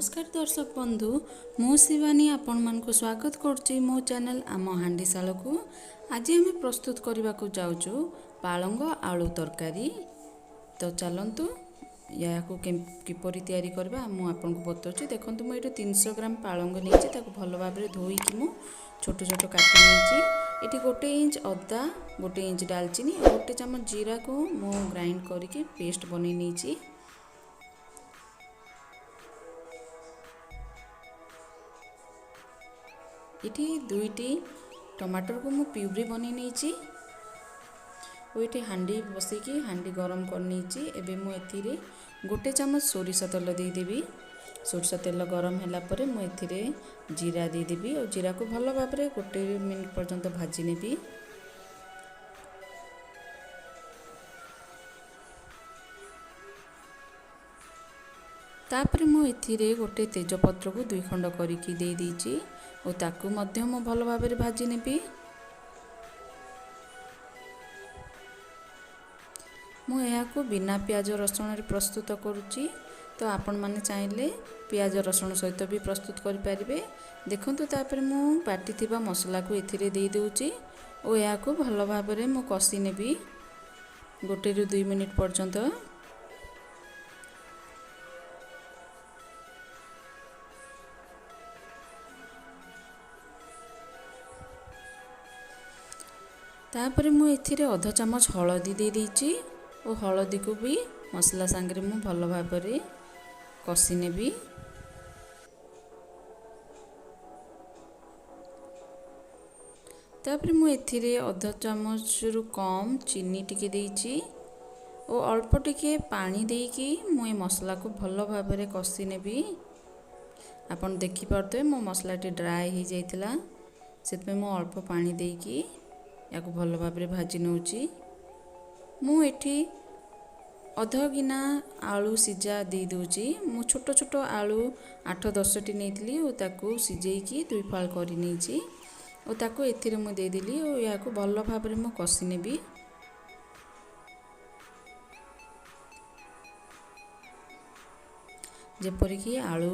ନମସ୍କାର ଦର୍ଶକ ବନ୍ଧୁ, ମୁଁ ଶିବାନୀ ଆପଣମାନଙ୍କୁ ସ୍ୱାଗତ କରୁଛି ମୋ ଚ୍ୟାନେଲ୍ ଆମ ହାଣ୍ଡିଶାଳକୁ। ଆଜି ଆମେ ପ୍ରସ୍ତୁତ କରିବାକୁ ଯାଉଛୁ ପାଳଙ୍ଗ ଆଳୁ ତରକାରୀ। ତ ଚାଲନ୍ତୁ, ଏହାକୁ କିପରି ତିଆରି କରିବା ମୁଁ ଆପଣଙ୍କୁ ବତାଉଛି। ଦେଖନ୍ତୁ, ମୁଁ ଏଇଠି 300 ଗ୍ରାମ ପାଳଙ୍ଗ ନେଇଛି, ତାକୁ ଭଲ ଭାବରେ ଧୋଇକି ମୁଁ ଛୋଟ ଛୋଟ କାଟି ନେଇଛି। ଏଠି 1 ଇଞ୍ଚ ଅଦା, 1 ଇଞ୍ଚ ଡାଲଚିନି, 1 ଚାମଚ ଜିରାକୁ ମୁଁ ଗ୍ରାଇଣ୍ଡ କରିକି ପେଷ୍ଟ ବନେଇ ନେଇଛି। ଏଠି 2ଟି ଟମାଟରକୁ ମୁଁ ପ୍ୟୁରି ବନେଇ ନେଇଛି ଓ ଏଠି ହାଣ୍ଡି ବସେଇକି ହାଣ୍ଡି ଗରମ କରିନେଇଛି। ଏବେ ମୁଁ ଏଥିରେ 1 ଚାମଚ ସୋରିଷ ତେଲ ଦେଇଦେବି। ସୋରିଷ ତେଲ ଗରମ ହେଲା ପରେ ମୁଁ ଏଥିରେ ଜିରା ଦେଇଦେବି ଓ ଜିରାକୁ ଭଲ ଭାବରେ 1 ମିନିଟ୍ ପର୍ଯ୍ୟନ୍ତ ଭାଜି ନେବି। ତାପରେ ମୁଁ ଏଥିରେ ଗୋଟେ ତେଜପତ୍ରକୁ 2 ଖଣ୍ଡ କରିକି ଦେଇଦେଇଛି ଓ ତାକୁ ମଧ୍ୟ ମୁଁ ଭଲ ଭାବରେ ଭାଜି ନେବି। ମୁଁ ଏହାକୁ ବିନା ପିଆଜ ରସୁଣରେ ପ୍ରସ୍ତୁତ କରୁଛି, ତ ଆପଣମାନେ ଚାହିଁଲେ ପିଆଜ ରସୁଣ ସହିତ ବି ପ୍ରସ୍ତୁତ କରିପାରିବେ। ଦେଖନ୍ତୁ, ତାପରେ ମୁଁ ବାଟିଥିବା ମସଲାକୁ ଏଥିରେ ଦେଇଦେଉଛି ଓ ଏହାକୁ ଭଲ ଭାବରେ ମୁଁ କଷି ନେବି 1ରୁ 2 ମିନିଟ୍ ପର୍ଯ୍ୟନ୍ତ। ତାପରେ ମୁଁ ଏଥିରେ ଅଧ ଚାମଚ ହଳଦୀ ଦେଇଦେଇଛି ଓ ହଳଦୀକୁ ବି ମସଲା ସାଙ୍ଗରେ ମୁଁ ଭଲ ଭାବରେ କଷି ନେବି। ତାପରେ ମୁଁ ଏଥିରେ ଅଧ ଚାମଚରୁ କମ୍ ଚିନି ଟିକେ ଦେଇଛି ଓ ଅଳ୍ପ ଟିକେ ପାଣି ଦେଇକି ମୁଁ ଏ ମସଲାକୁ ଭଲ ଭାବରେ କଷି ନେବି। ଆପଣ ଦେଖିପାରୁଥିବେ ମୋ ମସଲାଟି ଡ୍ରାଏ ହେଇଯାଇଥିଲା, ସେଥିପାଇଁ ମୁଁ ଅଳ୍ପ ପାଣି ଦେଇକି ଏହାକୁ ଭଲ ଭାବରେ ଭାଜି ନେଉଛି। ମୁଁ ଏଠି ଅଧ ଗିନା ଆଳୁ ସିଝା ଦେଇଦେଉଛି। ମୁଁ ଛୋଟ ଛୋଟ ଆଳୁ 8 10ଟି ନେଇଥିଲି ଓ ତାକୁ ସିଝେଇକି 2 ଫାଳ କରି ନେଇଛି ଓ ତାକୁ ଏଥିରେ ମୁଁ ଦେଇଦେଲି ଓ ଏହାକୁ ଭଲ ଭାବରେ ମୁଁ କଷି ନେବି। ଯେପରିକି ଆଳୁ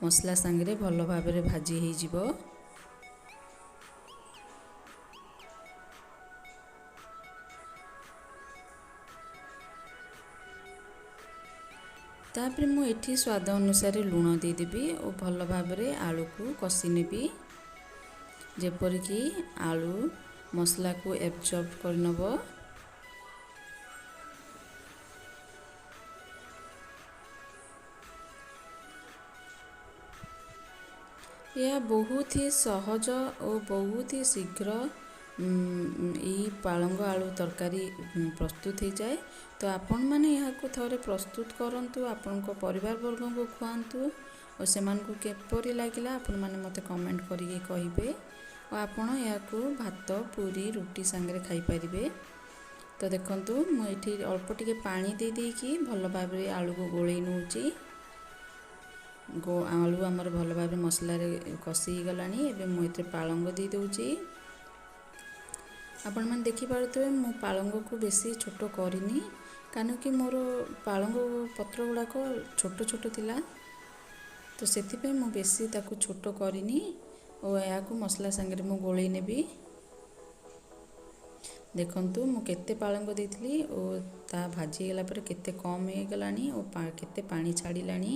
ମସଲା ସାଙ୍ଗରେ ଭଲ ଭାବରେ ଭାଜି ହେଇଯିବ। ତାପରେ ମୁଁ ଏଠି ସ୍ୱାଦ ଅନୁସାରେ ଲୁଣ ଦେଇଦେବି ଓ ଭଲ ଭାବରେ ଆଳୁକୁ କଷି ନେବି, ଯେପରିକି ଆଳୁ ମସଲାକୁ ଏବଜର୍ବ କରିନେବ। ଏହା ବହୁତ ହି ସହଜ ଓ ବହୁତ ହି ଶୀଘ୍ର ଏଇ ପାଳଙ୍ଗ ଆଳୁ ତରକାରୀ ପ୍ରସ୍ତୁତ ହେଇଯାଏ। ତ ଆପଣମାନେ ଏହାକୁ ଥରେ ପ୍ରସ୍ତୁତ କରନ୍ତୁ, ଆପଣଙ୍କ ପରିବାର ବର୍ଗଙ୍କୁ ଖୁଆନ୍ତୁ ଓ ସେମାନଙ୍କୁ କିପରି ଲାଗିଲା ଆପଣମାନେ ମୋତେ କମେଣ୍ଟ କରିକି କହିବେ। ଓ ଆପଣ ଏହାକୁ ଭାତ, ପୁରୀ, ରୁଟି ସାଙ୍ଗରେ ଖାଇପାରିବେ। ତ ଦେଖନ୍ତୁ, ମୁଁ ଏଠି ଅଳ୍ପ ଟିକେ ପାଣି ଦେଇ ଦେଇକି ଭଲ ଭାବରେ ଆଳୁକୁ ଗୋଳେଇ ନେଉଛି। ଆଳୁ ଆମର ଭଲ ଭାବରେ ମସଲାରେ କଷି ହେଇଗଲାଣି। ଏବେ ମୁଁ ଏଥିରେ ପାଳଙ୍ଗ ଦେଇଦେଉଛି। ଆପଣମାନେ ଦେଖିପାରୁଥିବେ ମୁଁ ପାଳଙ୍ଗକୁ ବେଶୀ ଛୋଟ କରିନି, କାହିଁକି ମୋର ପାଳଙ୍ଗ ପତ୍ର ଗୁଡ଼ାକ ଛୋଟ ଛୋଟ ଥିଲା, ତ ସେଥିପାଇଁ ମୁଁ ବେଶୀ ତାକୁ ଛୋଟ କରିନି। ଓ ଏହାକୁ ମସଲା ସାଙ୍ଗରେ ମୁଁ ଗୋଳେଇ ନେବି। ଦେଖନ୍ତୁ, ମୁଁ କେତେ ପାଳଙ୍ଗ ଦେଇଥିଲି ଓ ତାହା ଭାଜି ହେଇଗଲା ପରେ କେତେ କମ୍ ହେଇଗଲାଣି ଓ କେତେ ପାଣି ଛାଡ଼ିଲାଣି।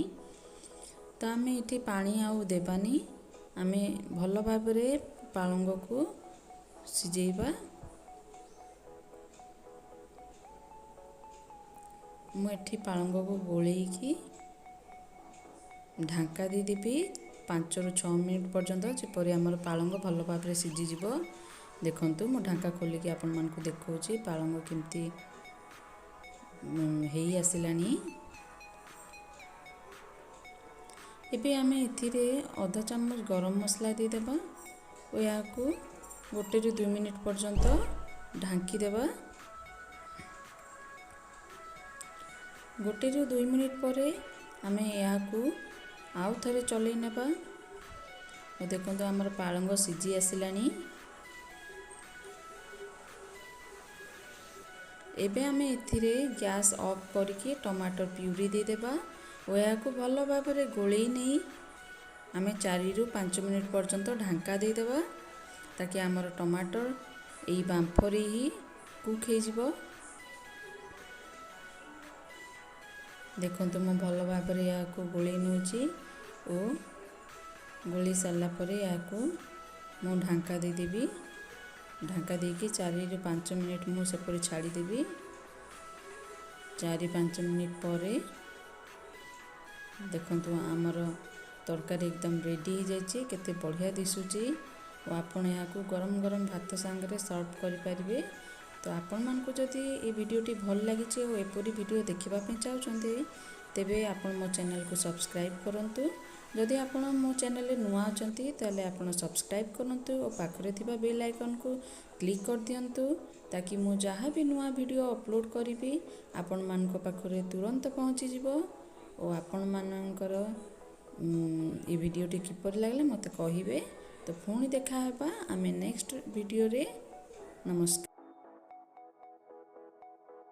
ତ ଆମେ ଏଠି ପାଣି ଆଉ ଦେବାନି, ଆମେ ଭଲ ଭାବରେ ପାଳଙ୍ଗକୁ ସିଝେଇବା। ମୁଁ ଏଠି ପାଳଙ୍ଗକୁ ଗୋଳେଇକି ଢାଙ୍କା ଦେଇଦେବି 5ରୁ 6 ମିନିଟ୍ ପର୍ଯ୍ୟନ୍ତ, ଯେପରି ଆମର ପାଳଙ୍ଗ ଭଲ ଭାବରେ ସିଝିଯିବ। ଦେଖନ୍ତୁ, ମୁଁ ଢାଙ୍କା ଖୋଲିକି ଆପଣମାନଙ୍କୁ ଦେଖାଉଛି ପାଳଙ୍ଗ କେମିତି ହେଇ ଆସିଲାଣି। ଏବେ ଆମେ ଏଥିରେ ଅଧ ଚାମଚ ଗରମ ମସଲା ଦେଇଦେବା ଓ ଏହାକୁ 1ରୁ 2 ମିନିଟ୍ ପର୍ଯ୍ୟନ୍ତ ଢାଙ୍କି ଦେବା। 1ରୁ 2 ମିନିଟ୍ ପରେ ଆମେ ଏହାକୁ ଆଉ ଥରେ ଚଲେଇ ନେବା। ଓ ଦେଖନ୍ତୁ, ଆମର ପାଳଙ୍ଗ ସିଝି ଆସିଲାଣି। ଏବେ ଆମେ ଏଥିରେ ଗ୍ୟାସ୍ ଅଫ୍ କରିକି ଟମାଟର ପ୍ୟୁରି ଦେଇଦେବା ଓ ଏହାକୁ ଭଲ ଭାବରେ ଗୋଳେଇ ନେଇ ଆମେ 4ରୁ 5 ମିନିଟ୍ ପର୍ଯ୍ୟନ୍ତ ଢାଙ୍କା ଦେଇଦେବା, ତାକି ଆମର ଟମାଟର ଏଇ ବାମ୍ଫରେ ହିଁ କୁକ୍ ହେଇଯିବ। ଦେଖନ୍ତୁ, ମୁଁ ଭଲ ଭାବରେ ଏହାକୁ ଗୋଳେଇ ନେଉଛି ଓ ଗୋଳେଇ ସାରିଲା ପରେ ଏହାକୁ ମୁଁ ଢାଙ୍କା ଦେଇଦେବି। ଢାଙ୍କା ଦେଇକି 4ରୁ 5 ମିନିଟ୍ ମୁଁ ସେପରି ଛାଡ଼ିଦେବି। 4-5 ମିନିଟ୍ ପରେ ଦେଖନ୍ତୁ, ଆମର ତରକାରୀ ଏକଦମ ରେଡ଼ି ହେଇଯାଇଛି। କେତେ ବଢ଼ିଆ ଦିଶୁଛି ଓ ଆପଣ ଏହାକୁ ଗରମ ଗରମ ଭାତ ସାଙ୍ଗରେ ସର୍ଭ କରିପାରିବେ। ତ ଆପଣମାନଙ୍କୁ ଯଦି ଏ ଭିଡ଼ିଓଟି ଭଲ ଲାଗିଛି ଓ ଏପରି ଭିଡ଼ିଓ ଦେଖିବା ପାଇଁ ଚାହୁଁଛନ୍ତି, ତେବେ ଆପଣ ମୋ ଚ୍ୟାନେଲକୁ ସବସ୍କ୍ରାଇବ୍ କରନ୍ତୁ। ଯଦି ଆପଣ ମୋ ଚ୍ୟାନେଲରେ ନୂଆ ଅଛନ୍ତି, ତାହେଲେ ଆପଣ ସବସ୍କ୍ରାଇବ୍ କରନ୍ତୁ ଓ ପାଖରେ ଥିବା ବେଲ୍ ଆଇକନ୍କୁ କ୍ଲିକ୍ କରିଦିଅନ୍ତୁ, ତାକି ମୁଁ ଯାହା ବି ନୂଆ ଭିଡ଼ିଓ ଅପଲୋଡ଼ କରିବି ଆପଣମାନଙ୍କ ପାଖରେ ତୁରନ୍ତ ପହଞ୍ଚିଯିବ। ଓ ଆପଣମାନଙ୍କର ଏ ଭିଡ଼ିଓଟି କିପରି ଲାଗିଲା ମୋତେ କହିବେ। ତ ପୁଣି ଦେଖା ହେବା ଆମେ ନେକ୍ସଟ ଭିଡ଼ିଓରେ। ନମସ୍କାର।